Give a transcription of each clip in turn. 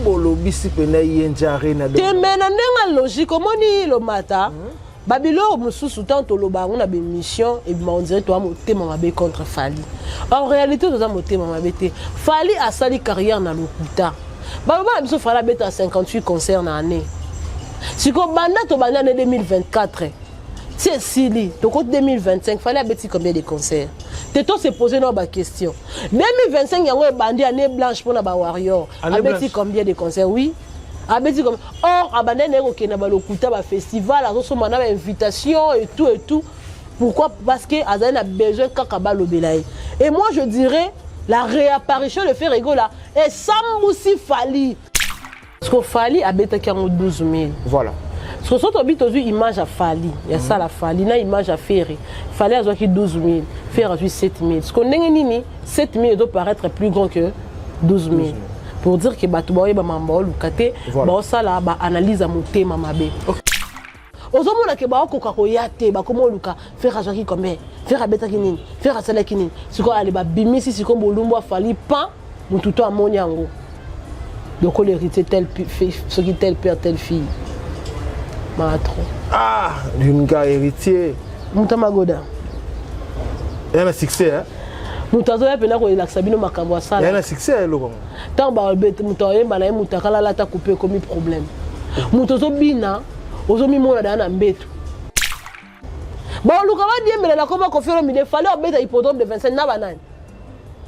Bolobisi mpena ING Arena. Te, me na ndenge logique, omoni lomata babiloko mosusu, ntango toloba yango na bémission, ebima on dirait toza motema mabe contre Fally. En réalité, toza motema mabe te. Fally asali carrière na lokuta. Baloba na biso Fally abeta 58 concert na année. Sikoyo, banda tobanda année 2024 ti esili, tokoti 2025, Fally abeti combien de concert? Te, to se pose nao baquestion. 2025 yango ebandi, année blanche mpona bawarrior. Abeti combien de concert? Oui, abeti comme or abandaki na ye kokende na balokuta, bafestival, azosomba na bainvitation et tout et tout. Pourquoi? Parce que azali na besoin kaka balobela ye. Et moi, je dirais, la réapparition de Ferre Gola esambusi Fally, parce que Fally abetaki yango 12 000. Voilà. Parce que so tobi tozwi image ya Fally, ya sala Fally na image ya Ferre, Fally azwaki 12 000, Ferre azwi 7 000. Parce que ndenge nini 7 000 ezoparaître plus grand que 12 000? Pour dire que bato baoyeba makambo, baoluka te, baosala baanalyse ya motema mabe. Ozomona ke baokoka koya te, bakoma oluka Ferre azwaki combien, Ferre abetaki nini, Ferre asalaki nini. Sikoyo ale babimisi sikoyo bolumbu a Fally pan, motu to amoni yango lokola héritier, tel soki tel père, telle fille, maa trop. Ah, nga héritier. Moto amagoda. Eya na succès, hein? Moto azoya mpena koelakisa bino makambo. Eya asala na succès eloko yango. Ntango balobete, moto ayemba na ye, moto akalala ata coupe, ekomi problème. Moto ozobina, ozomimona daya na mbeto, baoluka badiembelela koma Koffi Olomide. Fally abeta hippodrome de 25 na banani?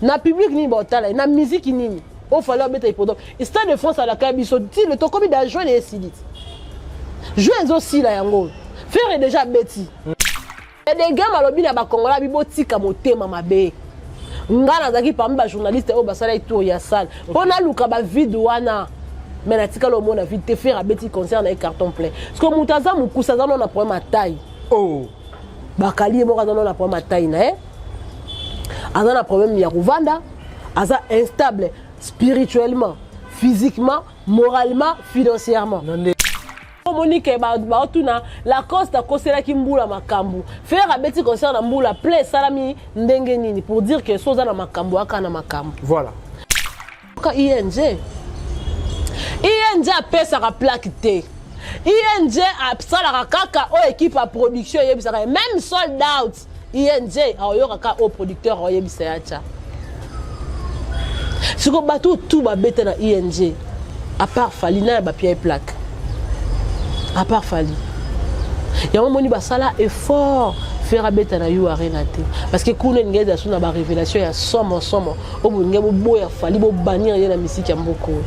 Na public nini baotala ye? Na musique nini oyo Fally abeta hippodrome? Stade de France alaka ya biso tile. Tokomi da juin, esili ti juin ezosila yango, Ferre déjà abeti edegame. Alobi na bakongola bi botika motema mabe. Nga nazalaki parmi bajournaliste oyo basalaki tour ya salle mpo naluka bavide wana, mais natikali omona vide te. Ferre abeti concert na ye carton plein, parce que moto aza mokusa, aza nano na problème ya taille. Oh. Bakali ye moko aza nano na problème ya taille na ye, aza na problème ya kovanda, aza instable spirituellement, physiquement, moralement, financièrement. Na nde Omoni ke baotuna Lacoste akoselaki mbula makambo. Ferre abeti concert na mbula plein, esalami ndenge nini? Pour dire que so oza na makambo, aka na makambo. Voilà. Ka ING, ING apesaka plaque te. ING asalaka kaka oyo équipe ya production eyebisaka ye. Même sold out, ING aoyokaka oyo producteur aoyebisa ya tya. Siko bato tu babeta na ING, à part Fally, na ya bapia ye plaque, à part Fally. Yango moni basala effort, Ferre abeta na U Arena te, parce que kuna elingi ezala so na barévélation ya somo somo oyo bolingi boboya Fally, bobannir ye na misiki ya mboka oyo.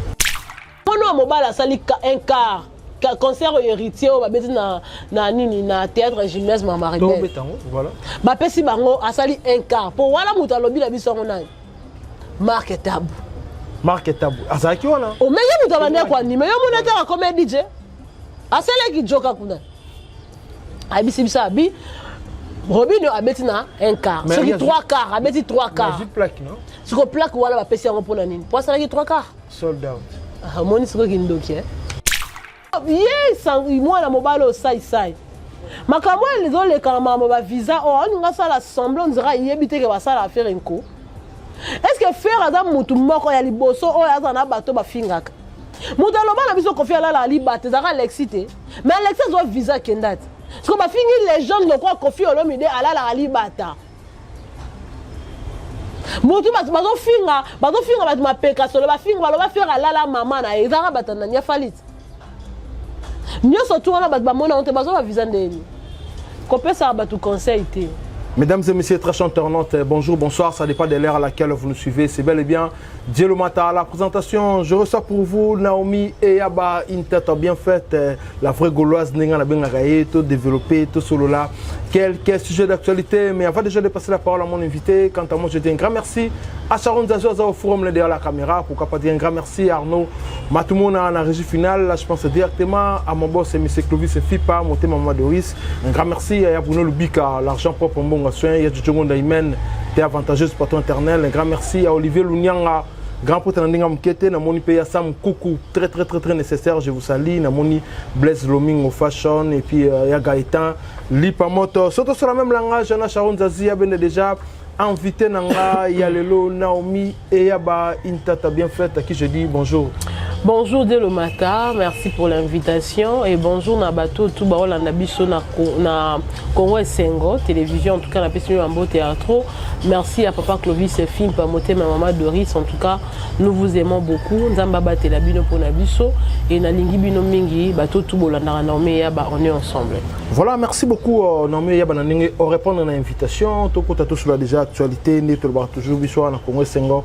Mwana wa mobali asali un quart concert oyo héritier oyo babeti na nini, na théâtre gymnase Maribel. Tobeta yango, voilà. Bapesi bango, asali un quart mpo wana. Moto alobi na biso yango nani? Mark Tabu. Mark Tabu azalaki wana. Omenge moto abandaki koanime yo, mona ete akoma DJ, asalaki joka kuna, ayebisi biso abi Robino abeti na un quart. Mais soki trois 3 quart, abeti 3 quart. Nazwi plaque, non? Siko plaque wana bapesi yango mpona nini? Po asalaki 3 quart. Sold out. Ah, omoni sikoyo kindoki, eh? Ye mwana mobali oyo saisai, makambo oyo ezoleka na makambo bavisa oyo, aoninga asala semblant ndira ayebi te ke basala affaire nko. Est ce que Ferre aza mutu moko ya liboso oyo aza na bato bafingaka? Moto aloba na biso Koffi alala alibata, ezalaka Alexi te. Mais Alexi azwa visa, akenda te. Siko bafingi légende lokola Koffi Olomide alalaka libata. Motu bazofinga, bazofinga bato mapeka solo, bafinga, baloba Ferre alala mama na ye, ezalaka bato nani? Ya Fally ti nyonso tu wana, bato bamona yango te. Bazwa bavisa ndeni? Kopesaka bato conseil te. Mesdames et messieurs, très chers internautes, bonjour, bonsoir, ça dépend de l'heure à laquelle vous nous suivez. C'est bel et bien Dieu le matin à la présentation. Je reçois pour vous Naomi Eyaba, une tête bien faite, la vraie Gauloise Nenga Bengaye, tout développé, tout solo là. Quelques sujets d'actualité, mais avant déjà de passer la parole à mon invité, quant à moi, je dis un grand merci à Sharon Zazou au forum derrière la caméra. Pourquoi pas dire un grand merci à Arnaud Matumona à la régie finale. Là, je pense directement à mon boss, M. Clovis Fipa, mon maman Doris. Un grand merci à Bruno Lubika, l'argent propre, bon soin. Il y a Djongo Daimen, t'es avantageuse pour ton éternel. Un grand merci à Olivier Lunyanga, grand prêtre Ndinga Mkete, Namoni Peya Sam Koukou, très très très très nécessaire, je vous salue. Namoni Blaise Lomingo Fashion, et puis il y a Gaëtan Lipamoto. Surtout sur le même langage, on a Sharon Zazi, il déjà invité nanga, il y a Lelo, Naomi Eyaba, une tata bien faite, à qui je dis bonjour. Bonjour dès le matin, merci pour l'invitation et bonjour na bato tout baolanda biso na Congo Esengo télévision. En tout cas, na pesi mambo théâtre. Merci à papa Clovis Fimpa Motema, maman Doris. En tout cas, nous vous aimons beaucoup. Nzambe abatela bino pona biso et na lingi bino mingi, bato tout bolanda na Yaba, on est ensemble. Voilà, merci beaucoup Naomi Yaba na ndenge répondre à l'invitation. Tokota tous sur déjà actualité nde tolobaka toujours biso na Congo Esengo.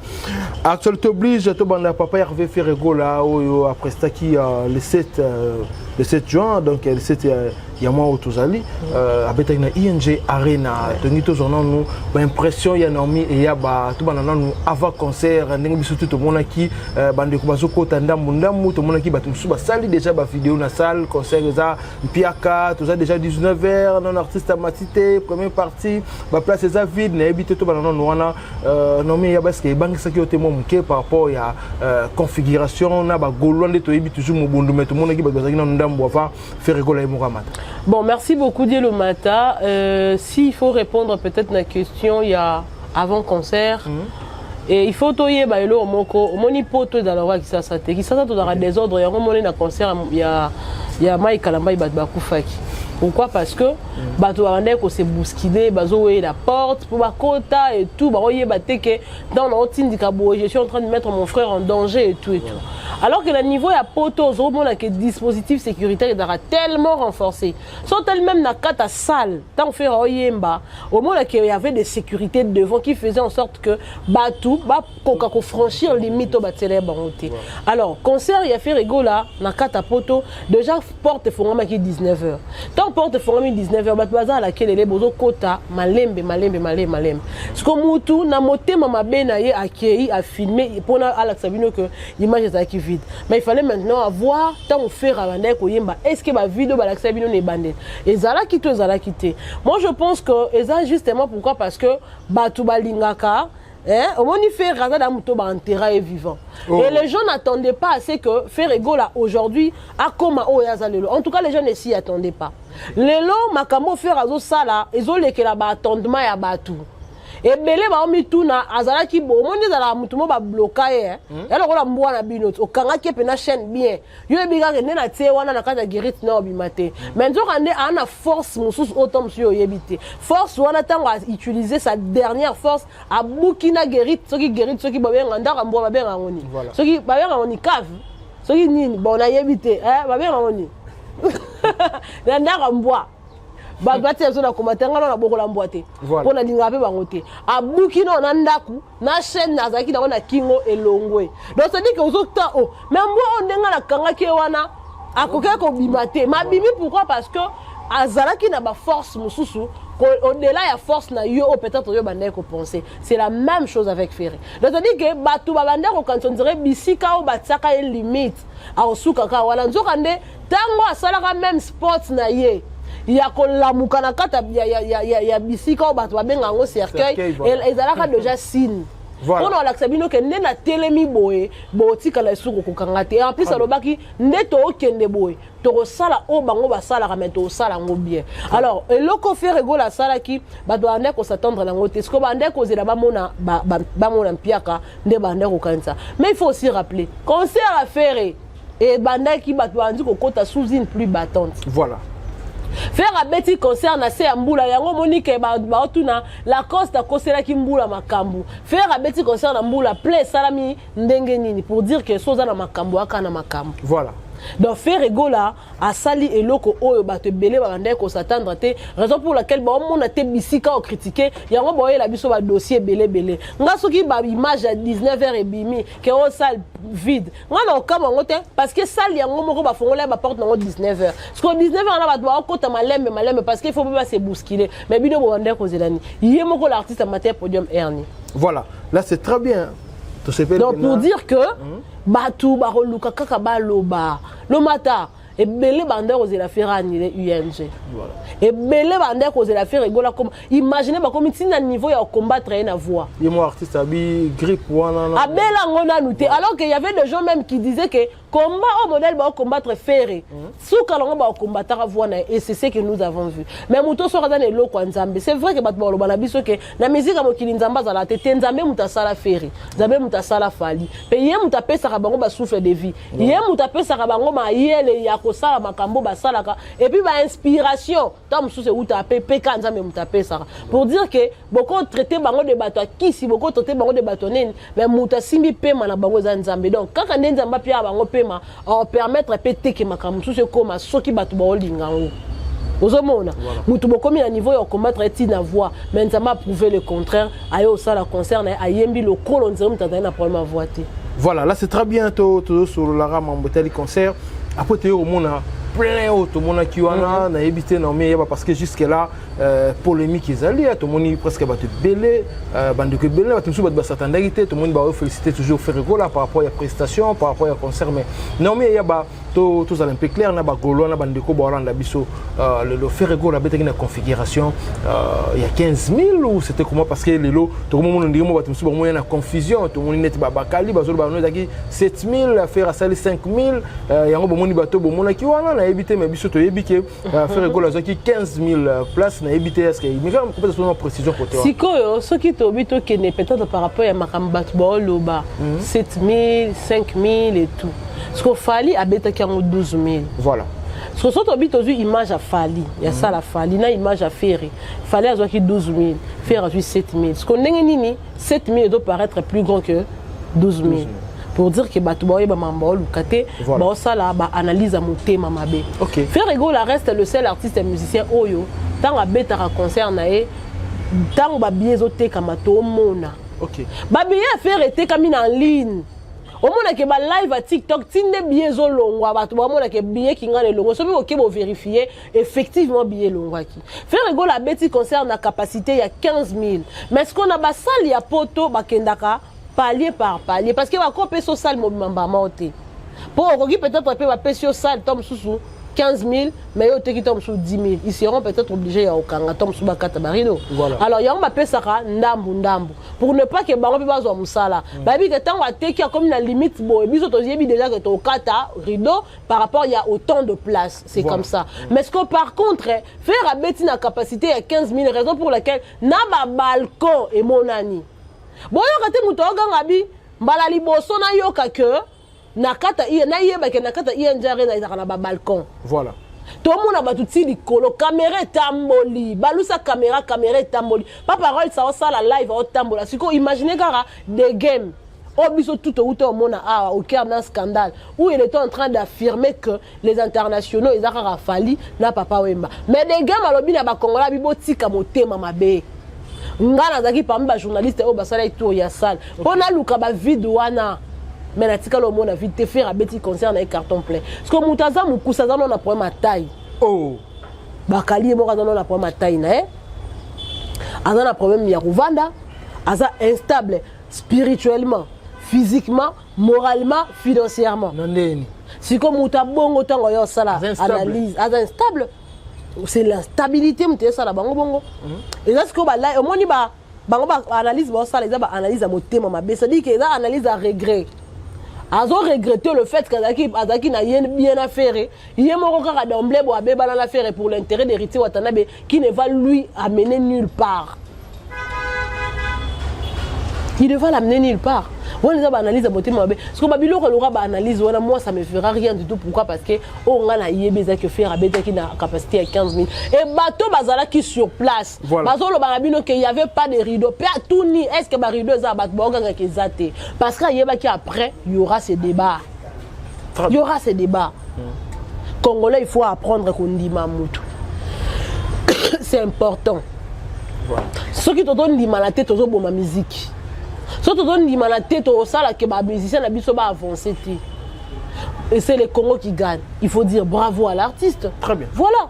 Actualité oblige, tobanda papa Hervé Ferre Gola oyo aprestaki le 7 juin, donc le 7 ya mwa oyo tozali, abetaki na ING Arena. Tongi tozwa nanu baimpression ya Naomi Eyaba. Tobanda nanu avant concert, ndenge biso tu tomonaki bandeko bazokota ndambu ndambu, tomonaki bato mosusu basali déjà bavideo na salle, concert eza mpiaka, toza déjà 19 heures, non artiste amati te, première partie baplace eza vide. Nayebi te, tobanda nanu wana. Naomi Eyaba, eske ebangisaki yo te mwa moke par rapport ya configuration na bagaulois nde toyebi toujours mobundu, mais tomonaki bato bazalaki nanu ndambu avant Ferre Gola ye moko amata? Bon, merci beaucoup, Dielo Mata. S'il faut répondre peut-être à la question, il y a avant concert. Et il faut toyeba eloko moko, omoni poto ezala wa Kisasa te. Kisasa tozalaka désordre, yango omoni na concert ya Mai Kalambai bato bakufaki. Pourquoi? Parce que bato babandaki kose bousculer, bazoweyela porte mpo bakota et tout, bakoyeba te ke ntango naotindika boye, je suis en train de mettre mon frère en danger et tout et tout. Alors que na niveau ya poto, ozomona ke dispositif sécuritaire ezalaka tellement renforcé, so telle même na kati ya salle, ntango Ferre oyemba, omona ke y avait des sécurités devant qui faisaient en sorte que bato bakoka kofranchir limite oyo batiela ye bango te. Alors concert ya Ferre Gola na kati ya poto, déjà porte efongamaki 19 heures. Ntango porte efongami 19 heures, bato baza na kelele, bozokota malembe malembe malembe malembe. Siko mutu na motema mabe na ye akei afilme mpona alakisa bino ke image ezalaki vide. Mais il fallait maintenant avoir ntango Ferre abandaki koyemba, est ce que bavideo balakisa bino na ebandeli ezalaki to ezalaki te? Moi, je pense que eza justement. Pourquoi? Parce que bato balingaka, hein, omoni Ferre aza na moto baenterra ye vivant. Oh. Et les gens n'attendaient pas à ce que Ferre Gola aujourd'hui akoma oyo aza lelo. En tout cas, les gens ne s'y attendaient pas. Lelo makambo Ferre azosala ezolekela baattendement ya bato ebele. Baomituna azalaki bo omoni ezalaka motu mo babloka ye ya lokola mbwa na bino, okangaki ye mpe na chaîne bien, yo yebi kaka nde na tie wana na kati ya guérite na obima te. Mais nzoka nde aa na force mosusu oyo to mosusu oyebi te. Force wana, ntango autiliser sa dernière force, abuki na guérite, soki guérite, soki babenga ndako mbwa, babenga yango nini? Soki babenga yango ni cave, soki nini, bon, nayebi te, babenga yango nini na ndako mbwa. Bato batia biso na commentaire, nga na bokola mbwa te mpo nalingaka mpe bango te. Abuki nao na ndako na chaîne azalaki nango na kingo elongwe. Donc c'est-à-dire que ozota o mais mbwa oyo ndenge nakangaki ye wana akokaki kobima te, mabimi. Pourquoi? Parce que azalaki na baforce mosusu au-delà ya force na yo oyo peut-être oyo bandaki kopenser. C'est la même chose avec Ferre. Donc c'est-à-dire que bato babandaki kokanisa, on dirait bisika oyo batiaka ye limite akosukaka wana. Nzoka nde ntango asalaka même sport na ye ya kolamuka na kati ya bisika oyo bato babenga yango cercueil, ezalaka déjà signe mpona kolakisa bino ke nde natelemi boye, botikala esuku kokanga te. En plus, alobaki nde tookende boye, tokosala oyo bango basalaka, mais tokosala yango bien. Alors eloko Ferre Gola asalaki, bato bandeki kos'attendre nango te. Sikoyo bandeki kozela bamona mpiaka nde bandeki kokanisa. Mais il faut aussi rappeler, concert ya Ferre ebandaki, bato bandi kokota sous une pluie battante. Ferre abeti concert na se ya mbula. Yango omoni ke baotuna Lacoste akoselaki mbula makambo. Ferre abeti concert na mbula, plein esalami ndenge nini? Pour dire ke so oza na makambo, aka na makambo. Donc Ferre Gola asali eloko oyo bato ebele babandaki kos'attendre te, raison pour laquelle baomona te bisika ocritiquer yango, baoyela biso badossier ebele ebele. Nga soki baimage ya 19 heures ebimi ke o salle vide, nga na okama yango te, parce que salle yango moko bafongola baporte nango 19 heures. Parce que 19 heures wana bato baokota malembe malembe, parce que il faut mpe base bousculer. Mais bino bobandaki kozela ni ye moko l'artiste amateur podium erni. Voilà, là c'est très bien. Donc pour dire que bato bakoluka kaka baloba lomata. Ebele banda kozela Ferre annuler ING, ebele banda kozela Ferre Gola. Koma imagine bakomi ntina niveau ya combattre ye na voix. Ye mo artiste abi grippe wana. Abela yango nanu te, alors que y avait des gens même qui disaient que combat au modèle baocombattre Ferre, suka nango baocombataka voix na ye. Et c'est ce que nous avons vu. Mais moto soki aza na eloko ya Nzambe, c'est vrai que bato baloba na biso ke na musique ya mokili Nzambe azala te. Te, Nzambe moto asala Ferre, Nzambe moto asala Fally, mpe ye moto apesaka bango basouffle de vie, ye moto apesaka bango mayele ya kosala makambo basalaka, et puis bainspiration ntango mosusu eutaka mpe peka Nzambe moto apesaka. Pour dire que bokotraite bango de bato ya kisi, bokotraite bango de bato nini, mais moto asimbi pema na bango eza Nzambe. Donc kaka nde Nzambe apiaka bango pema, apermettre mpe teke makambo mosusu ekóma soki bato baolinga yango. Ozomona motu bokomi na niveau ya combattre eti na voix, mais Nzambe aprouve le contraire. Aye osala concert na ye, ayembi lokolo nzela moto azali na problème ya voix te. Voilà, là c'est très bien. Tozosololaka mambo etali concert. Après toye komona plein oyo tomonaki wana. Nayebi te, Naomi eyeba, parce que jusque là polémique ezali. Tomoni presque bato ebele, bandeko ebele, bato mosusu bato basatandaki te. Tomoni baoyo félicité toujours Ferre Gola par rapport ya prestation, par rapport ya concert. Mais Naomi eyeba, tozala un peu clair na bagaulois na bandeko baolanda biso lelo. Ferre Gola abetaki na configuration ya 15 000 ou c'était comment? Parce que lelo tokomomona ndenge mo bato mosusu bamoya na confusion. Tomoni neti babakali bazoloba bano ezalaki 7 000, Ferre asali 5 000. Yango bomoni bato bomonaki wana, nayebi te, mais biso toyebi ke Ferre Gola azwaki 15 000 place. Nayebi te, est-ce meka kopesa sona précision côté wana? Sikoyo soki tobi tokende peut-être par rapport ya makambo bato baoloba 7 000, 5 000 et tout, parce que Fally abetaki yango 12 000. Voilà. So tobi tozwi image ya Fally ya sala Fally na image ya Ferre, Fally azwaki 12 000, Ferre azwi 7 000. Parce que ndenge nini 7 000 ezoparaître plus grand que 12 000? Pour dire que bato baoyeba makambo baoluka te, baosala baanalyse ya motema mabe. Ferre Gola reste le seul artiste et musicien oyo ntango abetaka concert na ye, ntango babillet ezotekama, toomona babillet ya Ferre etekami na ligne. Omonake balive ya TikTok, ti nde billet ezolongwa, bato bamonake billet kinga na elongwa. Soki oke boverifie, effectivement billet elongwaki. Ferre Gola abeti concert na capacité ya 15 000, mais ce qu'on a, basali ya poto bakendaka palier par palier, parce que bakopesa osale mobima mbama te, mpo okoki peut-être mpe bapesi yo sale to mosusu 15 000, mais yo oteki to mosusu 10 000, ils seront peut-être obligés ya kokanga to mosusu bakata barideau. Alors yango bapesaka ndambu ndambu pour ne pas ke bango mpe bazwa mosala. Bayebi ke ntango ateki, akomi na limite boye, biso toyebi déjà ke tokata rideau par rapport ya autant de place. C'est comme ça. Mais ce que par contre Ferre abeti na capacité ya 15 000, raison pour laquelle na babalcon emonani. Boyoka te moto oganga bi mbala liboso nayoka ke na kata nayebake na kata ING Arena ezalaka na babalcon. Tomona bato ti likolo, kamera etamboli, balusa kamera, kamera etamboli, papa Rols aosala live, aotambola. Sikoyo imagine kaka the game oyo biso tout outa omona awa au cœur d'un scandale où il était en train d'affirmer que les internationaux eza kaka Fally na Papa Wemba. Mais the game alobi na bakongola bi botika motema mabe. Nga nazalaki parmi bajournaliste oyo basalaki tour ya salle mpo naluka bavide wana, mais natikali omona vide te. Ferre abeti concert na ye carton plein, parce que moto aza mokusa, aza nano na problème ya taille. Bakali ye moko aza nano na problème ya taille na ye, aza na problème ya kovanda, aza instable spirituellement, physiquement, moralement, financièrement. Na ndeni? Sikoyo moto abongo, ntango oyo osala Aza instable. analyse, aza instable, c'est l'instabilité moto esala bango bongo. Eza sikoyo balai omoni bango baanalyse baosala, eza baanalyse ya motema mabe, c'est-à-dire que eza analyse ya regret. Azo regretter le fait qu'azalaki azalaki na ye bien affaire ye moko kaka d'emblée bo abebana na Ferre pour l'intérêt d'Héritier Watanabe qui ne va lui amener nulle part. Il ne va l'amener nulle part. Wana eza baanalyse ya motema mabe. Parce que babiloko eloka baanalyse wana, moi ça me fera rien du tout. Pourquoi? Parce que oyo nga nayebi eza ke Ferre abetaki na capacité ya 15 000 et bato bazalaki sur place. Bazoloba na bino ke y avait pas de rideau. Mpe atuni: est ce que barideau eza? Bato baokangaka eza te, parce que ayebaki après y aura ce débat. Très Il y aura ce débat. Congolais, il faut apprendre kondima mutu, c'est important. Soki tozondimana te, tozoboma miziki. Soki tozondimana te, tosalaka bamusicien na biso baavance te. Et c'est le Congo qui gagne. Il faut dire bravo à l'artiste. Très bien. Voilà.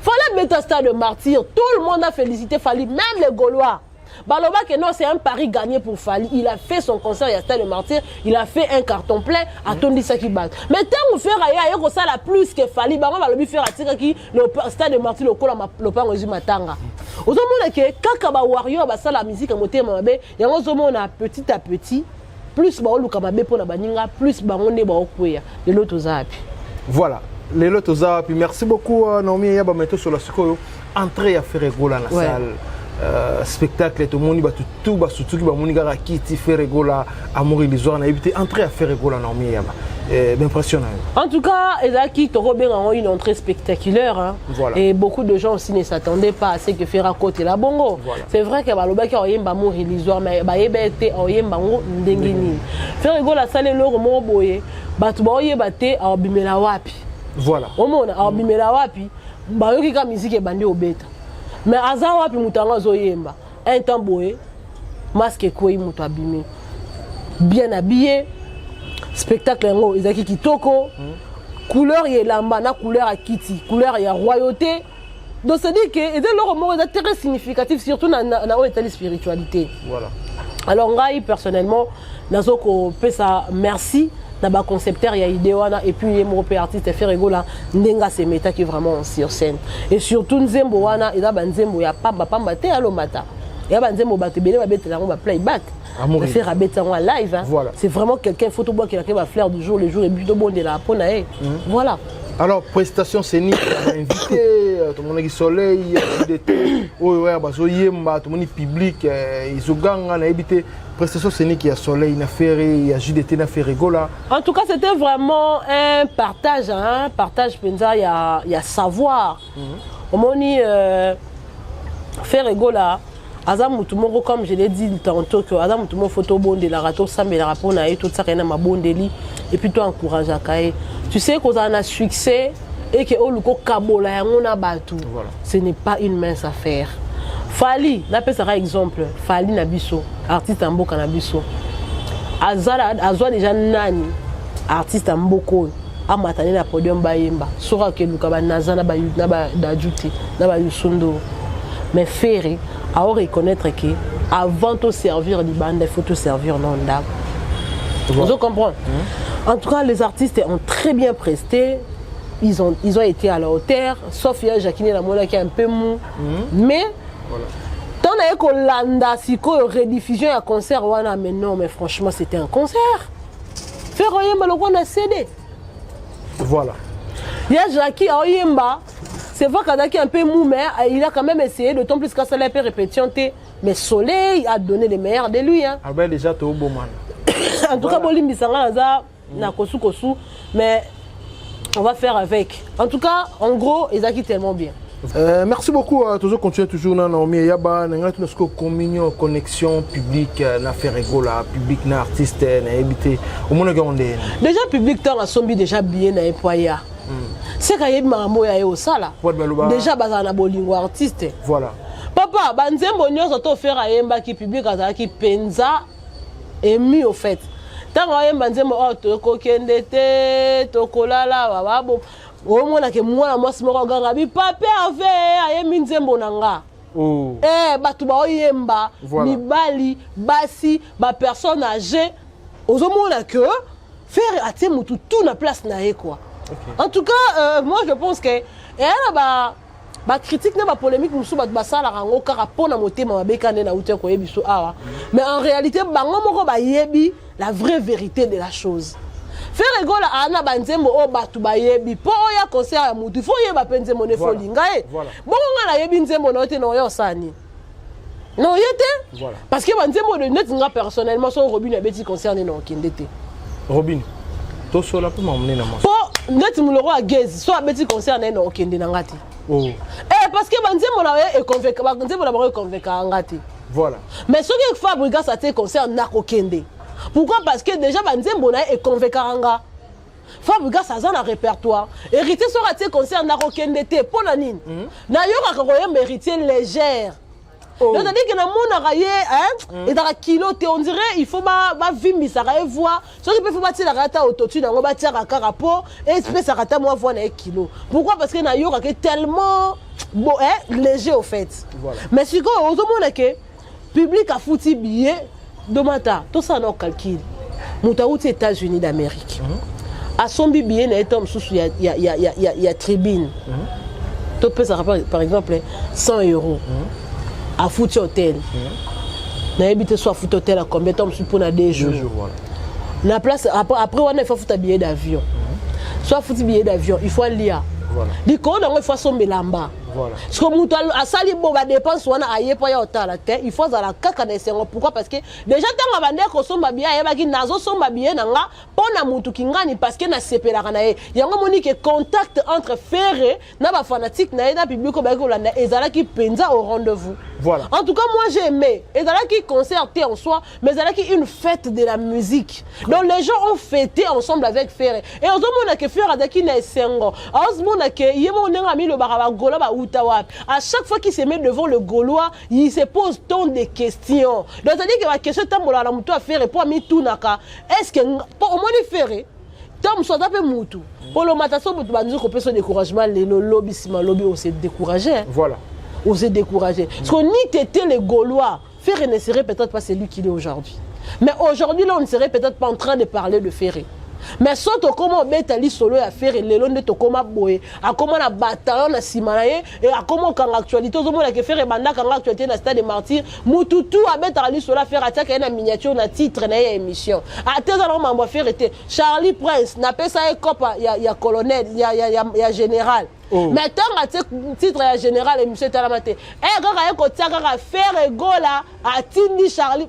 Fallait mettre un stade de martyr, tout le monde a félicité Fally, même les Gaulois. Baloba que non, c'est un pari gagné pour Fally. Il a fait son concert ya Stade Martyr, il a fait un carton plein, atondisaki bato. Mais ntango Ferre aye, aye kosala plus que Fally. Bango balobi Ferre atikaki le Stade Martyr lokola lopango ezwi matanga. Ozomona ke kaka bawarrior basala musique ya motema mabe. Yango ozomona, petit à petit, plus baoluka mabe mpo na baninga, plus bango nde baokweya. Lelo toza wapi? Voilà, lelo toza wapi? Merci beaucoup, Naomi Eyaba. Me tosola sikoyo entrée ya Ferre Gola na salle. Spectacle, tomoni bato tu basutuki, bamoni kaka kiti Ferre Gola, Amour illusoire. Nayebi te, entrée ya Ferre Gola, Naomi Eyaba, baimpression na yo? En tout cas, ezalaki, tokobenga yango une entrée spectaculaire, hein. Et beaucoup de gens aussi ne s'attendaient pas à ce que Ferre akotela bongo. C'est vrai que balobaki aoyemba Amour illusoire, mais bayeba ete aoyemba yango ndenge nini. Ferre Gola asali eloko moko boye, bato baoyeba te aobimela wapi. Omona aobimela wapi? Bayoki ka musique ebandi obeta, mais aza wapi moto yango azoyemba? Un temps boye, masque ekwei, moto abimi bien habillé. Spectacle yango ezalaki kitoko, couleur ya elamba na couleur ya kiti, couleur ya royauté. Donc c'est dire que eza eloko moko eza très significatif, surtout na oyo etali spiritualité. Alors ngai personnellement, nazo kopesa merci na baconcepteur ya idée wana, et puis ye moko mpe artiste Ferre Gola, ndenge asemetaki vraiment sur scène. Et surtout nzembo wana eza banzembo ya pamba pamba te. Alomata ya banzembo, bato ebele babetela yango baplayback. Amour. Ferre abeti yango live, hein. C'est vraiment quelqu'un, faut tobwakelaka bafleur du jour le jour et puis tobondela mpo na ye. Voilà. Alors, prestation scénique, invité, tomonaki Soleil d'été oyo oya bazoyemba, tomoni public ezoganga. Nayebi te, prestation scénique ya Soleil na Ferre, ya JDT na Ferre Gola? En tout cas, c'était vraiment un partage, hein, partage penza ya savoir. Omoni, Ferre Gola aza mutu moko, comme je l'ai dit tantôt, que aza mutu moko faut tobondelaka, tosambelaka mpo na ye, totiaka ye na mabondeli et puis toencourageaka ye. Tu sais, kozala na succès eke oluka okabola yango na bato, ce n'est pas une mince affaire. Fally, napesaka exemple, Fally na biso, artiste ya mboka na biso, azwa déjà nani, artiste ya mboka oyo amata nde na podium bayemba, soki akeluka banaza na badaju te, na bayusundo. Mais Ferre ao reconnaître que avant to servir libanda, il faut to servir na ndako. Vous comprendre? En tout cas, les artistes ont très bien presté, ils ont été à la hauteur, sauf ya Jacqueline namonaki un peu mou. Mais ntango naye kolanda sikoyo rediffusion ya concert wana, mais non, mais franchement, c'était un concert. Ferre oyemba lokwa na CD. Ya Jackie aoyemba, c'est vrai qu'azalaki un peu mou, mais il a quand même essayé, d'autant plus qu'asala mpe répétition te. Mais Soleil a donné le meilleur de lui, hein. Albert déjà toobomana. En tout cas, bolimbisa nga, naza na kosukosu, mais on va faire avec. En tout cas, en gros, ezalaki tellement bien. Merci beaucoup. Toujours continuer toujours na Naomi Eyaba. Na ngai tuna sikoyo communion, connexion publique na Ferre Gola, public na artiste, nayebi te, omonaki yango ndeni? Déjà public, ntango asombi déjà billet na ye po aya, seka ayebi makambo oyo aye osala. Po baloba- Déjà bazala na bolingo artiste. Papa, banzembo nyonso to Ferre ayembaki, public azalaki mpenza ému. Au fait, ntango ayemba nzembo oyo tokokende te, tokolala bababo, omonake mwana mwasi moko aganga bi pape ave ayembi nzembo na nga. Eh, bato baoyemba, mibali, basi, bapersonne âgée. Ozomona que Ferre atie motu tout na place na ye, quoi. En tout cas, moi je pense que eya na ba bacritique na bapolémique mosusu, bato basalaka yango kaka mpo na motema mabe ka nde nauti koyebi biso awa. Mais en réalité, bango moko bayebi la vraie vérité de la chose. Ferre Gola aa na banzembo oyo bato bayebi. Mpo oya concert ya motu, faut oyeba mpe nzembo ne, faut olinga ye. Bongo nga nayebi nzembo na yo te, na oya osala nini? Na oye te. Parce que banzembo oyo, neti nga personnellement, so Robin abeti concert nde na okende te. Robin, tosola mpe mamonene na mwasi. Mpo neti moloko ya Gezi, so abeti concert na ye, na okende na nga te. Eh, parce que banzembo na ye banzembo na bango econvaincaka nga te. Mais soki Fabregas atie concert, nakokende. Pourquoi? Parce que déjà banzembo na ye econvaincaka nga. Fabregas aza na répertoire. Héritier, soki atie concert, nakokende te. Mpo na nini? Nayokaka koyemba Héritier légère. C'est-à-dire que namonaka ye, hein, ezalaka kilo te. On dirait il faut bavimbisaka ye voix, soki mpe faut batielaka ata autotune yango, batiaka kaka mpo epesaka ata mwa voix na ye kilo. Pourquoi? Parce que nayokaka ye tellement bon, hein, léger au fait. Mais sikoyo ozomona ke Public afuti billet. Domata, tosala na calcul. Moto awuti États-Unis d'Amérique, asombi billet na ye to mosusu ya tribune, topesaka par exemple 100 euros. Afuti hôtel, nayebi te so afuti hôtel à combien, to mosusu mpona 2 jours. 2 jours, voilà. Na place après wana, il faut afuta billet d'avion. So afuti billet d'avion, il faut alia. Likolo nango, il faut asomba elamba. Parce que moto asali bo badépenses wana, aye mpo aya otala te, il faut azala kaka na esengo. Pourquoi? Parce que déjà ntango abandeki kosomba billet, ayebaki: nazosomba billet na nga mpo na mutu kingani, parce que nasepelaka na ye. Yango moni ke contact entre Ferre na bafanatique na ye, na public oyo bayaki kolanda, ezalaki mpenza au rendez-vous. En tout cas, moi j'ai aimé. Ezalaki concert te en soi, mais ezalaki une fête de la musique. Donc les gens ont fêté ensemble avec Ferre. Et ozomona ke Ferre azalaki na esengo. Ozomona ke ye moko ndenge amilobaka, bagaulois bauta wapi. À chaque fois qu'il se met devant le Gaulois, il se pose tant de questions. Donc c'est-à-dire que ba question etambolaka na motu ya Ferre mpo amitunaka: est-ce que mpo omoni Ferre ntango mosusu aza mpe mutu mpo lomata so motu banzi kopesa découragement lelo, lobi, nsima lobi ose découragé. On s'est découragé. Parce qu'on n'y était les Gaulois, Ferré ne serait peut-être pas celui qu'il est aujourd'hui. Mais aujourd'hui, là, on ne serait peut-être pas en train de parler de Ferré. Mais so tokóma obeta lisolo ya Ferre lelo nde tokóma boye, akóma na bataillon na nsima na ye e akóma okanga actualité. Ozomona ke Ferre ebandaka nga actualité na Stade Martyr. Mutu tu abetaka lisolo ya Ferre, atiaka ye na miniature, na titre na ye ya émission. Ate eza nango mambo ya Ferre te. Charlie Prince, napesa ye copa ya colonel, ya général. Mais ntango atie titre ya général, émission etalama te. E kaka ye kotia kaka Ferre Gola, atindi Charlie,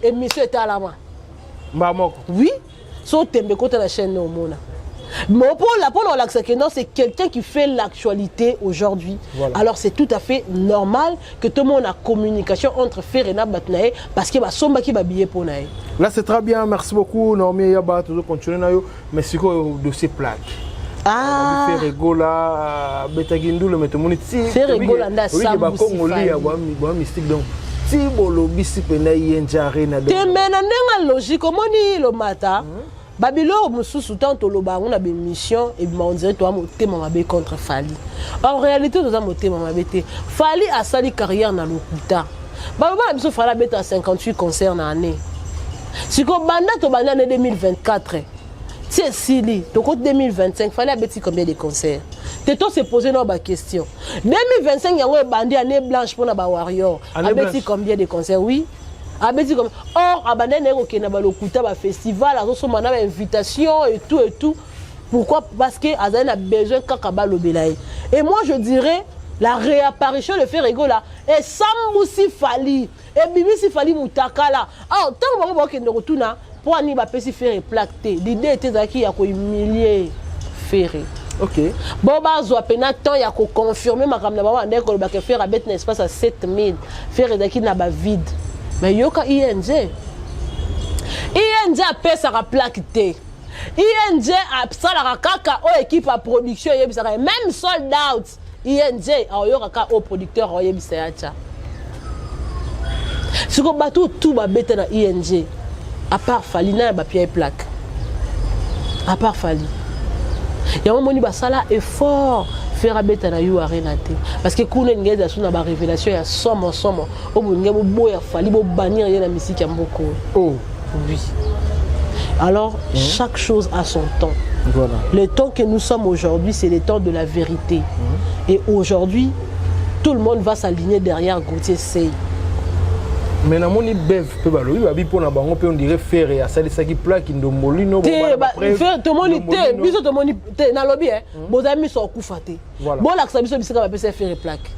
émission etalama. Mbaa moko. Oui, so otembe, kota na chaîne omona. Mais pour la non, c'est quelqu'un qui fait l'actualité aujourd'hui. Alors c'est tout à fait normal que tout le monde a communication entre Ferre na bato na ye, parce que basombaki babillet mpo na ye. Là, c'est très bien. Merci beaucoup, Naomi Yaba. Toujours continuer na yo. Mais c'est quoi le dossier plaque? Ah. Ferre Gola abetaki ndule, mais tomoni ti Ferre Gola nde asambusi bakongoli ya Fally. bwa mystique, donc ti bolobisi mpena ye nje arena. Te, me na ndenge logique, omoni lomata babiloko mosusu, ntango toloba yango na bémission, ebima on dirait toza motema mabe contre Fally. En réalité, toza motema mabe te. Fally asali carrière na lokuta. Baloba na biso Fally abetaka 58 concert na année. Sikoyo banda tobandi année 2024 ti esili, tokoti 2025, Fally abeti combien de concert te? To se pose nao baquestion. 2025 yango ebandi, année blanche mpona bawarrior. Année Abeti blanche. combien de concert? Oui, abeti combien? Or abandai na ye kokende balokuta, bafestival, azosomba na bainvitation et tout et tout. Pourquoi? Parce que azali na besoin kaka balobela ye. Et moi je dirais, la réapparition de Ferre Gola esambusi Fally, ebimisi Fally mutakala. Or ntango bango bakokende kotuna mpo ani bapesi Ferre plaque te, l'idée ete ezalaki ya kohumilie Ferre. Bo bazwa mpena temps ya koconfirme makambo na bango. Bandeki kolobaka Ferre abeti na espace ya 7000, Ferre ezalaki na bavide. Mais yoka, ING, ING apesaka plaque te. ING asalaka kaka oyo équipe ya production eyebisaka ye. Même sold out, ING aoyokaka oyo producteur aoyebisa ya tya. Sikoyo bato tu babeta na ING, à part Fally, na ya bapia ye plaque, à part Fally. Yango moni basala effort Ferre abeta na U Arena te, parce que kuna elingi ezala so na barévélation ya somo somo oyo bolingi boboya Fally, bobannir ye na misiki ya mboka oyo. Oui, alors chaque chose a son temps. Le temps que nous sommes aujourd'hui, c'est le temps de la vérité. Et aujourd'hui, tout le monde va s'aligner derrière Gauthier Sey. Mais namoni Bev mpe balobi babi mpo na bango mpe on dirait Ferre asalisaki plaque ndombolino. Te, tomoni te, biso tomoni te. Nalobi e bozali miso okufa te. Bolakisa biso bisika bapesa Ferre plaque.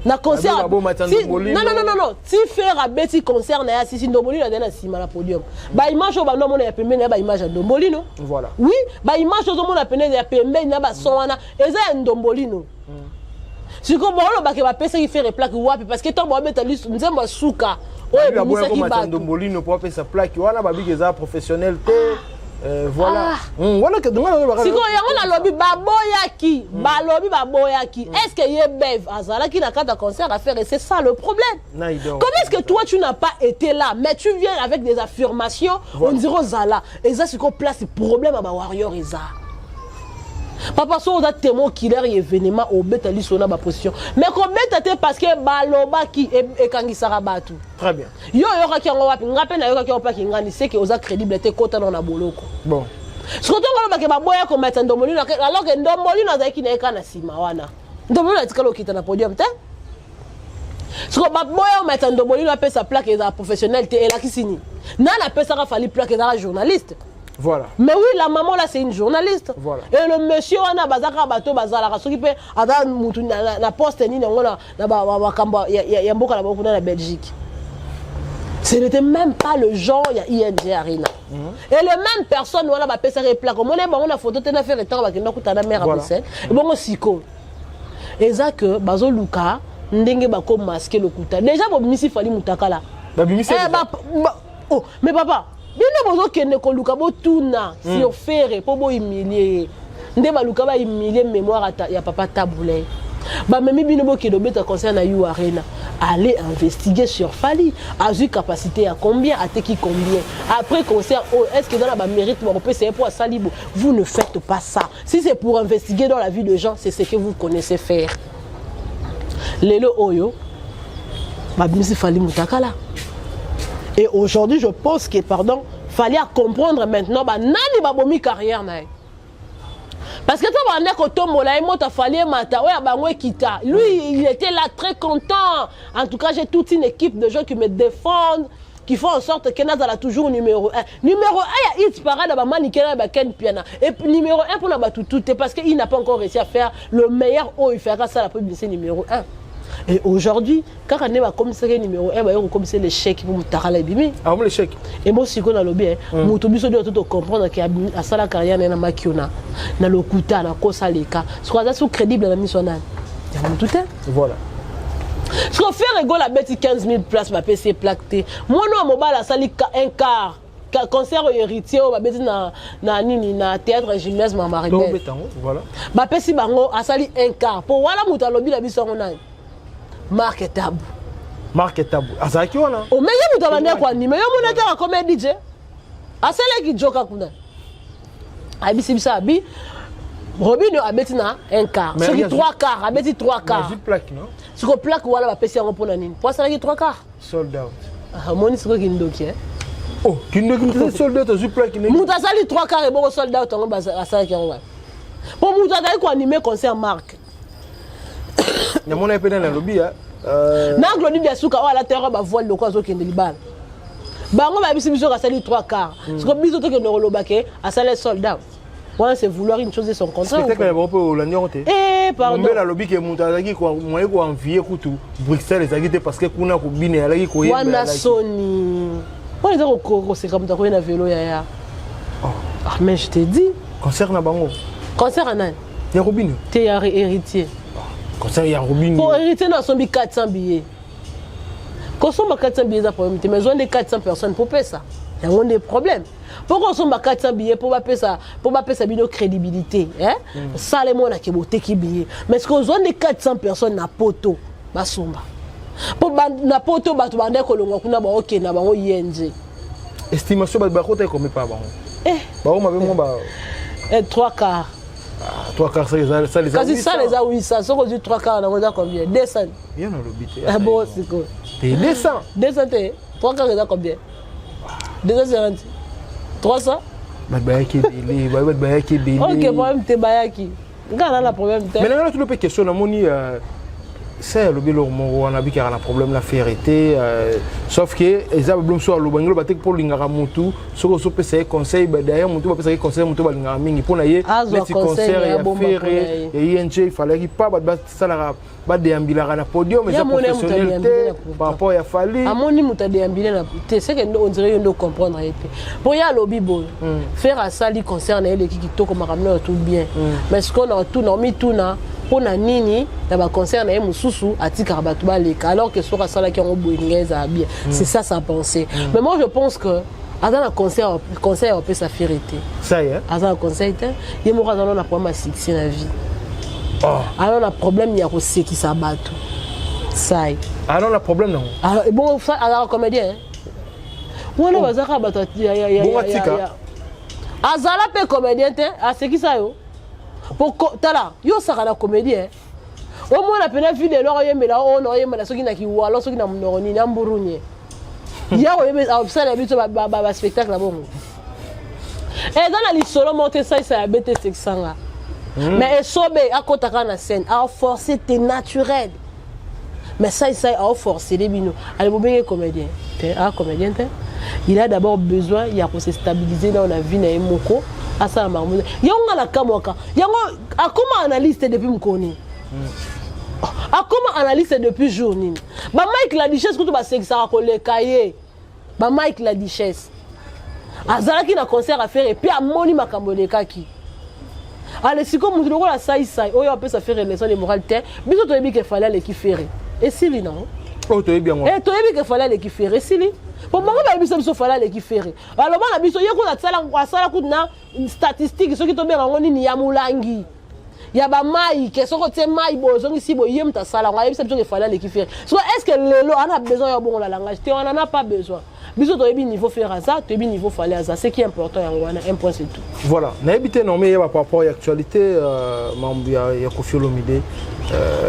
Na concert, non, non, non, non, ti Ferre abeti concert na ye asisi, Ndombolino azali na nsima na podium. Baimage oyo bando omona ya pembeni ya baimage ya Ndombolino. Oui, baimage ozomona pene ya pembeni na bason wana eza ya Ndombolino. Sikoyo bolobake bapesaki Ferre plaque wapi? Parce que ntango babeta nzembo ya suka oyo ebimisaki bato, Ndombolino po apesa plaque wana, babiki eza professionnel te. Voilà. Wana sikoyo yango nalobi baboyaki, balobi baboyaki. Est ce que ye Bev azalaki na kati ya concert à faire? Et c'est ça le problème. Comment est ce que toi, tu n'as pas été là, mais tu viens avec des affirmations? On dirait ozala eza sikoyo place problème ya bawarrior eza. Papa, soki oza témoin oculaire ya événement, obeta liso na baposition, mais kobeta te parce que balobaki ekangisaka bato. Très bien. Yo oyokaki yango wapi? Nga mpe nayokaki yango mpaki ngani, seke oza crédible te, kota nao na boloko. Bon. Soki ntongo olobake baboya komata Ndombolino, alors que Ndombolino azalaki na ye kaka na nsima wana. Ndombolino atikala okita na podium te. Siko baboya omata Ndombolino, apesa plaque, ezala professionnel te. Elakisi nini? Nani apesaka Fally plaque? Ezalaka journaliste. Voilà. Mais oui, la maman là, c'est une journaliste. Voilà. Et le monsieur wana, bazaka bato bazalaka soki mpe aza mutu na poste nini yango na makambo ya mboka na bango kuna na Belgique. Ce n'était même pas le genre ya ING Arena. Et les mêmes personnes wana bapesaka plaque, omona bango na photo te na faire ntango bakenda kutana maire ya Bruxelles. Ebongo sikoyo eza que bazoluka ndenge bakomasquer lokuta. Déjà bobimisi Fally mutakala. Babimisi. Eh, oh, mais papa, bino bozokende koluka botuna sur Ferre mpo bohumilie ye. Nde baluka bahumilie mémoire ya papa Tabu Ley. Bamemi bino, bokende obeta concert na U Arena. Allez investiguer sur Fally: azwi capacité ya combien, ateki combien après concert oyo, est ce que eza na bamérite bakopesa ye mpo asali bo? Vous ne faites pas ça. Si c'est pour investiguer dans la vie de gens, c'est ce que vous connaissez faire. Lelo oyo babimisi Fally mutakala. Et aujourd'hui, je pense que, pardon, fallait comprendre maintenant banani babomi carrière na ye, parce que ntango bande kotombola ye, moto afali emata, oyo ya bango ekita. Lui, il était là très content: en tout cas, j'ai toute une équipe de gens qui me défendent, qui font en sorte que nazala toujours numéro 1. Numéro 1 ya hit parade, bamanike na baken piana, et puis numéro 1 mpona bato tout te, parce que il n'a pas encore réussi à faire le meilleur oyo il fera ça la publicité numéro 1. Et aujourd'hui, kaka nde bakomisaki numéro 1, baye kokomisa l'échec po motakala ebimi. Ah bon, l'échec. Emo sikoyo nalobi moto biso nde to comprendre ke asala carrière na ye na makiona, na lokuta, na kosaleka. Sikoyo aza so crédible na miso nani? Ya motu te. Voilà. Sikoyo Ferre Gola abeti 15 000 place, bapesi ye plaque te. Mwana ya mobali asali un quart concert oyo Héritier oyo babeti na nini, na théâtre gymnase Maribel. Tobeta yango, voilà. Bapesi bango, asali un quart. Mpo wana moto alobi na biso yango nani? Mark Tabu. Mark Tabu azalaki wana. Omenge moto abandaki koanimer. Yo mona te akoma DJ, asalaki joka kuna, ayebisi biso abi Robino abeti na un quart. Mais soki trois quart, abeti trois quart. Nazwi plaque, non? Siko plaque wana bapesi yango mpona nini? Po asalaki trois quart. Sold out. Ah, omoni sikoyo kindoki, eh? Oh, kindoki? Moto sold out, azwi plaque ndenge Moto asali trois quart, ebongo sold out yango asalaki yango wapi? Mpo moto azali koanimer concert, Mark. Namona ye mpe nani alobi ya Na Glodi Biasuka oyo alata yango bavoile loko azokende libala. Bango bayebisi biso asali trois quart. Siko biso tokende koloba ke asali sold out wana, c'est vouloir une chose et son contraire. Spectacle na bango mpe olandi yango te? Eh, pardon. Mombele alobi ke moto azalaki moye koenvier kutu Bruxelles ezalaki te, parce que kuna kobina ezalaki, koyemba Wana ezalaki. Soni wana eza koseka moto akoye na velo yaya. Ah, mais je te dis. Concert na bango. Concert ya nani? Ya Robino. Te, ya Héritier. Concert ya Robino. Po Héritier na asombi 400 billets. Kosomba 400 billets eza problème te, mais zwa nde 400 personnes po pesa yango nde problème. Mpo kosomba 400 billets mpo bapesa bino crédibilité, eh? Sala emonake boteki billet, mais soki ozwa nde 400 personnes na poto basomba, mpo na poto bato bande kolongwa kuna, baokenda bango yenje. Estimation bato bakota ekomi pa bango. Eh. Bango mabe mo ba Eh, trois quarts. Ah, trois quarts, ça eza ça eza. Kasi sala eza 800, soki ozwi trois quarts nango eza combien? 200. Bien, nalobi te. Ah, bon, sikoyo. Te, 200. 200 te. Trois quarts eza combien? 250, 300. Bato bayaki ebele, bato bayaki ebele. Ok, problème te, bayaki, nga na problème te. Mais nanga natuni mpe question. Namoni se alobi eloko moko wana, abikaka na problème na Ferre te, sauf que eza babilo mosusu aloba ngelo bateki mpo olingaka motu. Soki ozopesa ye conseil, d'ailleurs motu bapesaki conseil, motu balingaka mingi mpo na ye. Azwa neti conseil concert na ya abomba mpo na Ferre ye. ya ING, il fallaki pa bato basalaka, badéambulaka na podium, eza Ya mona moto professionnel adéambule te na podium. Par rapport ya Fally. Amoni moto adéambule na te, seke on dirait yo nde ocomprendre ye te. Mpo ye alobi boye: Ferre asali concert na ye, eleki kitoko, makambo na yo tout bien, mais sikoyo na tuna, omituna mpo na nini na baconcert na ye mosusu atikaka bato baleka, alors que soki asalaki yango boye, ninga ezala bien. C'est ça sa pensée. Mais moi, je pense que aza na conseil ya kopesa Ferre te. Ça y est. Aza na conseil te. Ye moko aza na problème ya succès na vie. Oh. Aza na problème ya kosekisa bato sai. Alors na problème nango. Ah, bon, azalaka comédien, hein? Wana bazalaka bato Bongo atika? Azala mpe comédien te, asekisa yo. Po tala, yo osaka na comédie, eh. Omona pena video eloko oyembela oyo na oyembela soki na kiwalo, soki na monoko nini, na mburunye. Ya koyeba osala biso ba spectacle ya bongo. Eza na lisolo moko te esalisa ya bete esekisanga. Mais esobe akotaka na scène, aforce te naturel. Mais ça aforcele bino. Ale bobenge comédien. Te, a comédien te. Il a d'abord besoin ya ko se stabiliser dans la vie na ye moko. Asala makambo. Yango nga na kamwaka. Yango akoma analyste depuis mokoni. Akoma analyste depuis jour nini. Ba Mike la Duchesse kutu basekisaka koleka ye. Ba Mike la Duchesse. Azalaki na concert à faire et puis amoni makambo elekaki. Ale siko mutu lokola saisai oyo apesa Ferre leçon de morale te, biso toyebi ke Fally aleki Ferre. Esili nango. Oyo toyebi yango. Eh, toyebi ke Fally aleki Ferre, esili. Po bango bayebisa biso Fally aleki Ferre. Aloba na biso ye kuna asala asala kutu na statistique soki tobenga yango nini ya molangi. Ya ba mai ke soki otie mai boye ozongisi boye ye moto asala yango ayebisa biso ke Fally aleki Ferre. So est-ce que lelo ana besoin ya bongo la langage te, on en a pas besoin. Biso toyebi niveau Ferre aza, toyebi niveau Fally aza. Ce qui est important yango wana, un point c'est tout. Voilà, nayebi te norme yeba par rapport à actualité mambo ya Koffi Olomide.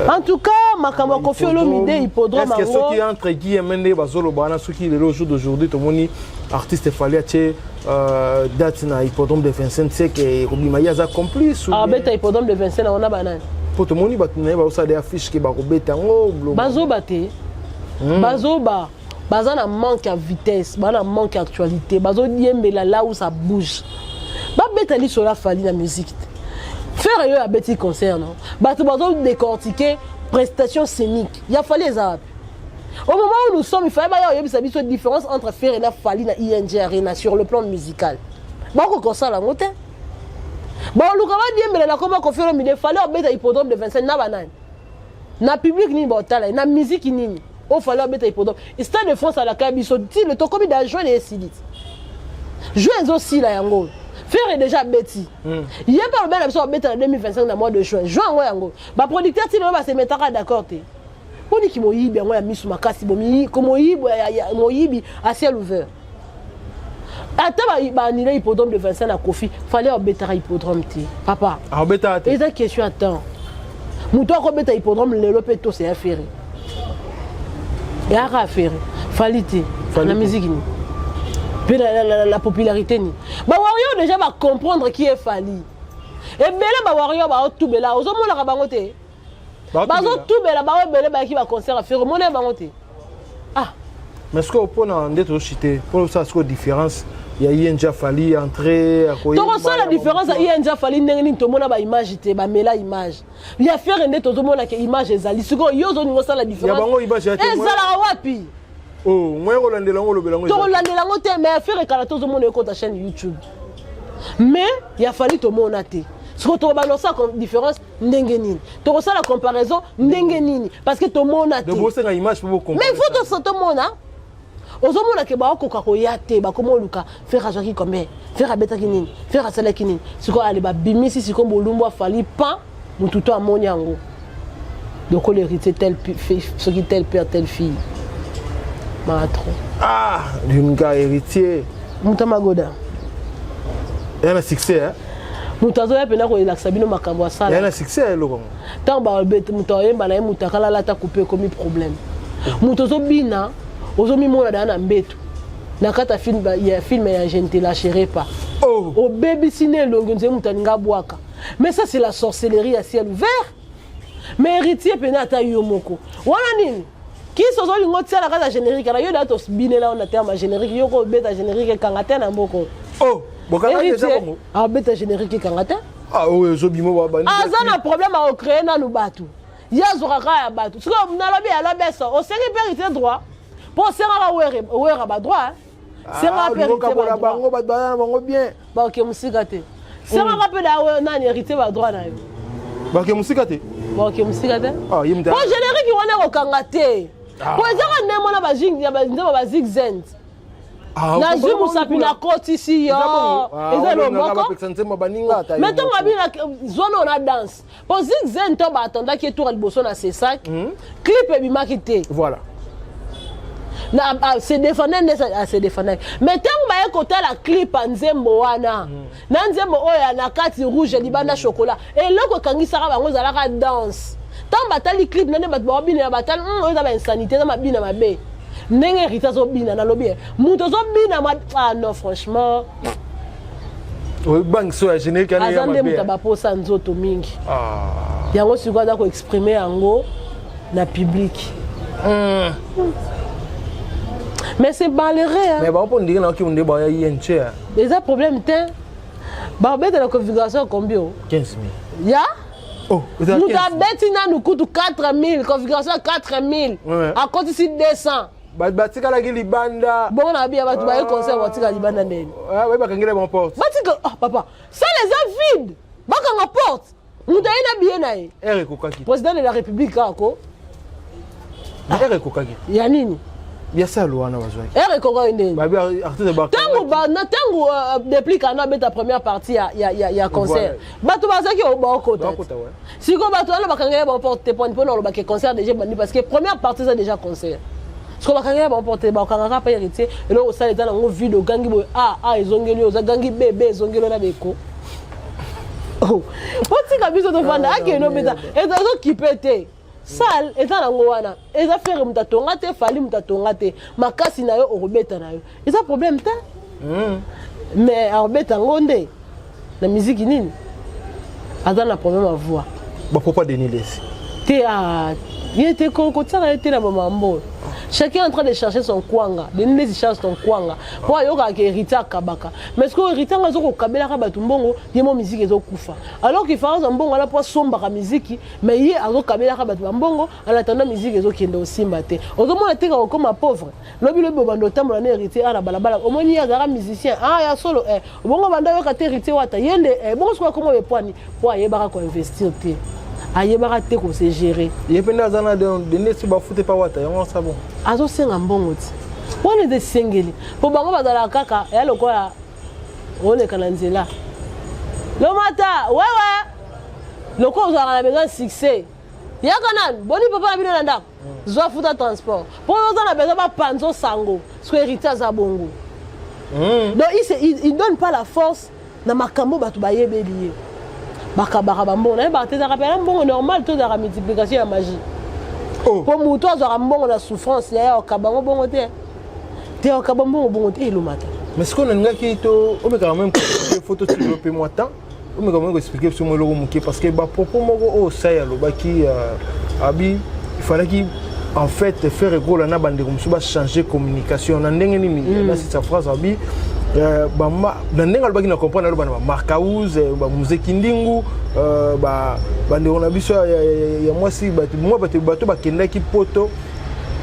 En tout cas, makambo ya Koffi Olomide hippodrome Est-ce que yango soki entre guillemets nde bazoloba wana soki lelo jour d'aujourd'hui tomoni artiste Fally atie date na hippodrome de Vincennes, c'est que kobima ye aza complice ou bien Abeta hippodrome de Vincennes wana banani? Po tomoni bato na ye bazosala des affiches ke bakobeta yango. Bazoba te. Bazoba. Baza na manque ya vitesse, baza na manque ya actualité, bazodiembela là où ça bouge. Babeta lisolo ya Fally na musique te. Ferre oyo abeti concert non. Bato bazo décortiquer prestation scénique. Ya Fally eza wapi? Au moment où nous sommes, il fallait baya oyebisa biso différence entre Ferre na Fally na ING Arena sur le plan musical. Bako kosala yango te. Baluka badiembela na koma Koffi Olomide, Fally abeta hippodrome de Vincennes na banani. Na public nini baotala, na musique nini? Oyo Fally abeta hippodrome. Stade de France alaka biso ti le tokomi da juin esili. Juin ezosila yango. Ferre déjà abeti. Ye mpe alobela na biso abeta na 2025 na mois de juin. Juin yango yango. Ba producteur ti lelo ba se mettaka d'accord te. Poniki moyibi yango ya misu makasi bomi ko moyibi ya moyibi à ciel ouvert. Ata ba annuler hippodrome de Vincennes na Koffi, fallait obetaka hippodrome te. Papa. Abetaka te. Eza question ya temps. Moto akobeta hippodrome lelo mpe to c'est affaire. Yaka affaire. Fally te. Na musique ni. Puis la popularité ni. Ba warrior déjà ba comprendre qui est Fally. Ebele ba warrior ba otubela, ozomonaka bango te. Bazotubela bango ebele bayaki ba concert affaire, omona bango te. Ah. Mais ce que mpona nde tozochite mpona osala sikoyo différence ya ING Fally entrée Tokosala différence ya ING Fally ndenge nini? Tomona ba image te, bamela image ya Ferre nde tozomona ke image ezali. Sikoyo yo ozolinga osala différence. Bango image ya te. Ezalaka wapi? Oh, moyen kolandela yango, olobela yango. Tokolandela yango te, mais ya Ferre kala tozomona ekota chaîne YouTube, mais ya Fally tomona te. Sikoyo tokobanda osala différence ndenge nini? Tokosala comparaison ndenge nini? Parce que tomona te. Bosenga image mpo Mais faut tomona. Ozomona ke baokoka koya te, bakoma oluka Ferre azwaki combien, Ferre abetaki nini, Ferre asalaki nini. Sikoyo ale babimisi sikoyo bolumbu a Fally pan motu to amoni yango lokola héritier tel soki tel père telle fille maa trop. Ah, linga héritier. Moto magoda. Eya na succès, hein? Moto azoya mpena koyelakisa bino makambo asala. Eya na succès eloko yango. Ntango babete moto ayemba na ye, moto akalala ata coupe ekomi problème. Moto ozobina, ozomimona daa na mbeto na kati ya film ya "Je ne te lâcherai pas". Oh. Obebisi na elongi nzee moto alinga abwaka. Mais ça, c'est la sorcellerie à ciel ouvert. Mais héritier pene ata yo moko wana nini kisi ozolinga otia na kati ya générique na yo da tobinela na terme ya générique. Yo kobeta générique ekanga te na mboka. Oh, bokanga déjà bongo. Abeta générique ekanga te. Ah, oyo ezobima. Aza na problème akocréer nanu bato, ye azwaka kaka ya bato. Sikoyo nalobi alobi eso osengi mpe héritier droit mpo osengaka wera badroit, sengaka mpe héritier badroit. Bango bato baza na bango bien. Baoke mosika te, sengaka mpe na nani héritier badroit na yo. Baoke mosika te. Baoke mosika te po générique wana ekokanga te, po ezaka nde mona nzembo bazigzend nazwi mosapi nakotisi yo, eza elo moko. Mais ntongo abi zwana ona danse po zigzag to baatendaki ye tour ya liboso na sesak, clip ebimaki te. Voilà. Na se défendre nde ase défendaki, mais ntango baye kotala clip ya nzembo wana na nzembo oyo na kati rouge, libanda chocolat, eloko ekangisaka bango ezalaka danse. Ntango batali clip na nde bato baobinela, batali oyo eza bainsanité, eza mabina mabe. Ndenge Héritier azobina, nalobi moto azobina, ah non, franchement. Obangiso ya générique. Aza nde moto abaposa nzoto mingi. Yango sikoyo aza koexprime yango na public. Mais c'est malheureux, hein? Mais bango mpo ndenge naoki nde baya ye nche. Eza problème te, babeta na configuration combien? 15 000. Ya moto abeti nanu kutu 4 000, configuration 4 000, akotisi 200. Batikalaki libanda. Bongo na biya bato baye concert, batika libanda ndeni? Bakangela bango porte. Batika. Ah papa, salle eza vide, bakanga porte, moto aye na billet na ye. Heure ekokaki. Président de la République kaka ko. Heure ekokaki. Ya nini? Ya salle wana bazwaki. Heure ekokaki ndeni? Babi artiste. Ntango bana, ntango Déplick ano abeta première partie ya concert, bato bazalaki baokota. Sikoyo bato wana bakangaki bango porte te mpona olobaki concert déjà ebandi, parce que première partie eza déjà concert. Sikoyo bakangaki bango porte, bakangaka mpe Héritier. Eloko osala eza nango vide, ogangi boye a a ezongeli, oza gangi b b ezongeli na beko. Otika biso tofanda, akende obeta, ezokipe te. Salle eza nango wana, eza Ferre moto atonga te, Fally moto atonga te. Makasi na yo okobeta na yo, eza problème te. Mais akobeta yango nde na miziki nini? Aza na problème ya voix. Bapropos Denis Lesi. Te, ah, ye te, kotiaka ye te na bamambo. Chacun est en train de chercher son kwanga. Denis Lesi cherche son kwanga mpo ayokaka Héritier akabaka, mais ce que Héritier ngo azokokabelaka bato mbongo, ye mo musique ezokufa, alors qu'il faut azwa mbongo wana mpo asombaka miziki. Mais ye azokabelaka bato bambongo, en attendant musique ezokende osimba te. Ozomona te kaka okoma pauvre lobi lobi, obanda otambola na Héritier a na balabala, omoni ye azalaka musicien, ah ya solo, eh, bongo banda oyoka te Héritier wata ye nde, eh, bongo soki akoma epwani mpo ayebaka koinvestir te, ayebaka te kose gérer. Ye mpe nde aza na Denis si bafute pa wata yango asa bon. Azosenga mbongo ti wana eza esengeli mpo bango bazalaka kaka ya lokola oleka na nzela lomata wewe, lokola ozalaka na besoin succès, yaka nanu boni papa na bino na ndako, zwa futa transport mpo oza na besoin bapanza sango. Soki Héritier aza bongo, donc il donne pas la force na makambo bato bayebeli ye. Bakabaka bambongo, nayebaka te ezalaka mpena mbongo normal to ezalaka multiplication ya magie. Mpo motu azwaka mbongo na souffrance, yaya, okaba yango bongo te te, okaba mbongo bongo te, elomata. Mais sikoyo nalingaki to omekaka même faut totikelo mpe mwa temps, omeka moko expliquer biso mo eloko moke, parce que bapropos moko oyo sai alobaki, abi il fallaki en fait Ferre Gola na bandeko mosusu bachanger communication na ndenge nini. Nasisa phrase abi na ndenge alobaki na comprendre, aloba na bamarkaus, bamuzeki ndingu, bandeko na biso ya mwasi, mwa bato bakendaki poto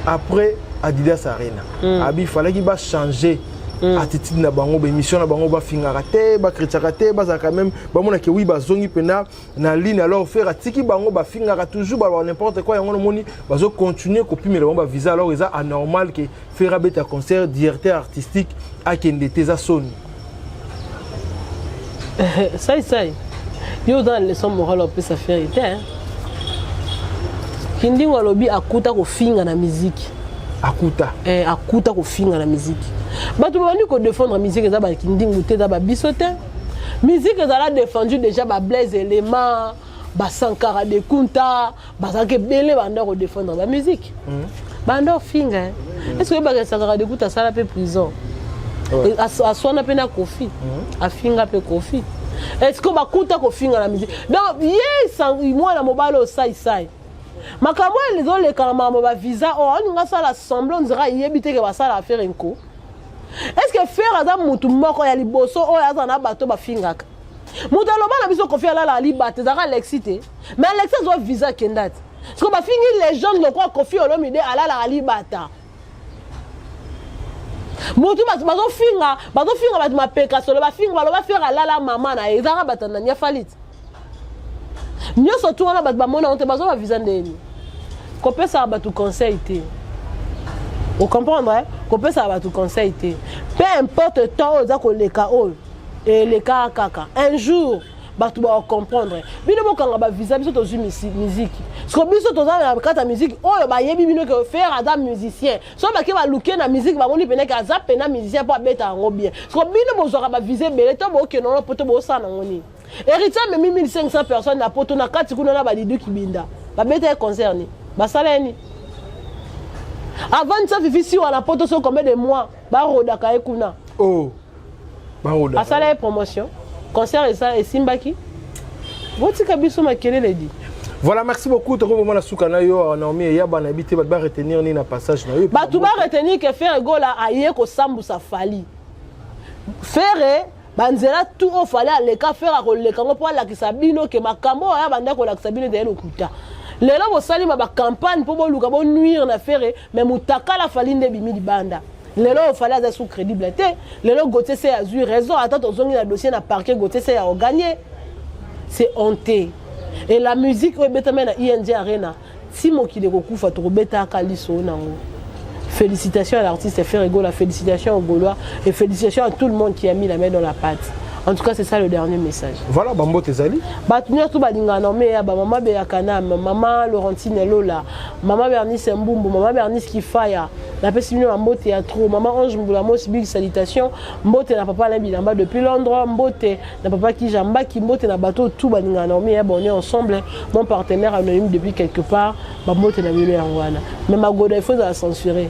après Adidas Arena. Abi fallaki bachanger attitude na bango, baémission na bango, bafingaka te, bacritiquaka te, bazalaka même bamonaki wi bazongi mpena na ligne. Alors Ferre atiki bango bafingaka toujours, balobaka n'importe quoi, yango nomoni bazocontinue kopimela bango bavisa. Alors eza anormal ke Ferre abeta concert, directeur artistique akende te, eza soni. Sai sai, yo oza na leçon morale opesa Ferre te. Kindingo alobi akuta kofinga na miziki. Akuta. Eh, akuta kofinga na miziki. Bato babandi kodéfendre musique, eza bakindingu te, eza babiso te. Musique ezala défendu déjà, bablaise élément, basankara de kunta bazalaki ebele, banda kodéfendre bamusique, banda ofinga. Est ce que oyebaka Sankara de Kunta asala mpe prison, aswana mpe na Kofi, afinga mpe Kofi? Est ce que bakuta kofinga na musique? Donc ye mwana mobali osaisai makambo oyo ezoleka na makambo bavisa oyo, aolinga asala semblant nzela ayebi teke basala affaire nko. Est ce que Ferre aza mutu moko ya liboso oyo aza na bato bafingaka? Moto aloba na biso Kofi alala alibata, ezalaka Alexi te, mais Alexi azwa visa, akenda te. Parce que bafingi légende lokola Kofi Olomide alalaka libata. Motu bazofinga, bazofinga bato mapeka solo, bafinga, baloba Ferre alala mama na ye, ezalaka bato nani? Afali te, nyonso tu wana bato bamona yango te. Bazwa bavisa ndeni? Kopesaka bato conseil te, ocomprendre? Kopesaka bato conseil te, peu importe temps oyo eza koleka, oyo elekaka kaka un jour. Bato bakocomprendre bino. Bokanga bavisa, biso tozwi miziki. Siko biso toza na kati ya miziki oyo, bayebi bino ke Ferre aza musicien. So bake baluke na miziki, bamoni pene ke aza pena musicien mpo abeta yango bien. Siko bino bozwaka bavisa ebele to bokende wana poto, bosala nango nini? Héritier amemi 1500 personnes na poto, na kati kuna na baliduki binda, babeta ye concert ni basala ye nini? Avandisa Fifi Siwa na poto so combien de mois, barodaka ye kuna. Oh, baroda. Asala ye promotion, concert eza esimbaki. Botika biso makelele di. Voilà, merci beaucoup. Tokomona suka na yo, Naomi Eyaba. Na yebi te bato baretenir nini na passage na yo? Bato baretenir ke Ferre Gola aye kosambusa Fally. Ferre, banzela tu oyo Fally aleka, Ferre akoleka ngo mpo alakisa bino ke makambo oyo aya banda kolakisa bino ezali lokuta. Lelo bosalima bacampagne mpo boluka bonuire na Ferre, mais motakala Fally nde ebimi libanda. Lelo oyo Fally aza sous crédible te. Lelo Gautier Se azwi raison. Ata tozongi na dossier na parquet, Gautier Se aogagné. C'est honteux. Et la musique oyo ebetami na ING Arena, ti mokili ekokufa, tokobetaka liso nango. Félicitations à l'artiste Ferre Gola, félicitations aux Gaulois et félicitations à tout le monde qui a mis la main dans la pâte. En tout cas, c'est ça le dernier message. Voilà, bambote ezali. Bato nyonso balingaka na omeya, bamama beyaka na mama Laurentine Lola, mama Bernice Mbumbu, mama Bernice Kifaya, napesi bino bambote ya trop. Mama Ange Mbula Mosi, big salutation. Mbote na papa na bilamba depuis Londres, mbote na papa Kijambaki, mbote na bato tout balingaka na omeya. On est ensemble. Mon partenaire anonyme depuis quelque part, bambote na bino yango wana. Mais magoda, il faut ezala censuré.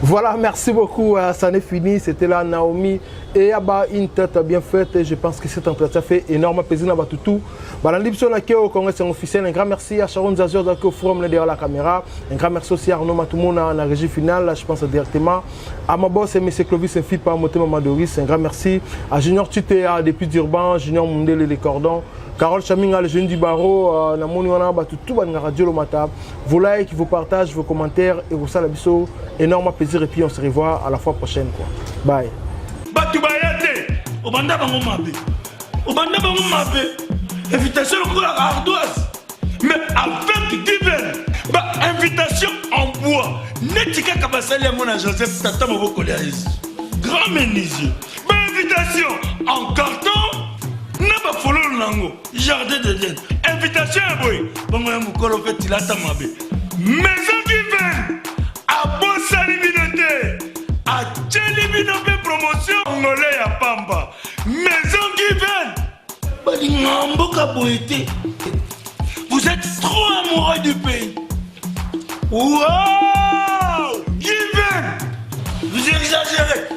Voilà, merci beaucoup. Ça n'est fini. C'était là Naomi Eyaba, une tête bien faite. Et je pense que cet entretien fait énormément plaisir à tout. Balandi biso na au Congrès officiel. Un grand merci à Sharon Zazur au forum derrière la caméra. Un grand merci aussi à Arnaud Matoumona à la régie finale. Je pense directement à ma boss, M. Clovis Nfipa, Motema Madoris. Un grand merci à Junior Tutea depuis Durban, Junior Mundele les cordons. Carole Chaminga, le jeune du barreau, namoni wana bato tout ba radio Lomata. Vos likes, vos partages, vos commentaires et vos biso énorme plaisir et puis on se revoit à la fois prochaine, quoi. Bye. Bato baya te, obanda bango mabe, obanda bango mabe, invitation lokola ardoise, mais avec Given, bainvitation en bois neti kaka basali yango na Joseph, tata mobokoli ya Yesu, grand menuisier, bainvitation en carton na bafololo nango, jardin d'Eden, invitation ya boye bongo ya mokolo mpe tilata mabe. Maison Given abosani bino te, atieli bino mpe promotion ngole ya pamba. Maison Given balingaka mboka boye te. Vous êtes trop amoureux du pays. Wow, Given, vous exagérez.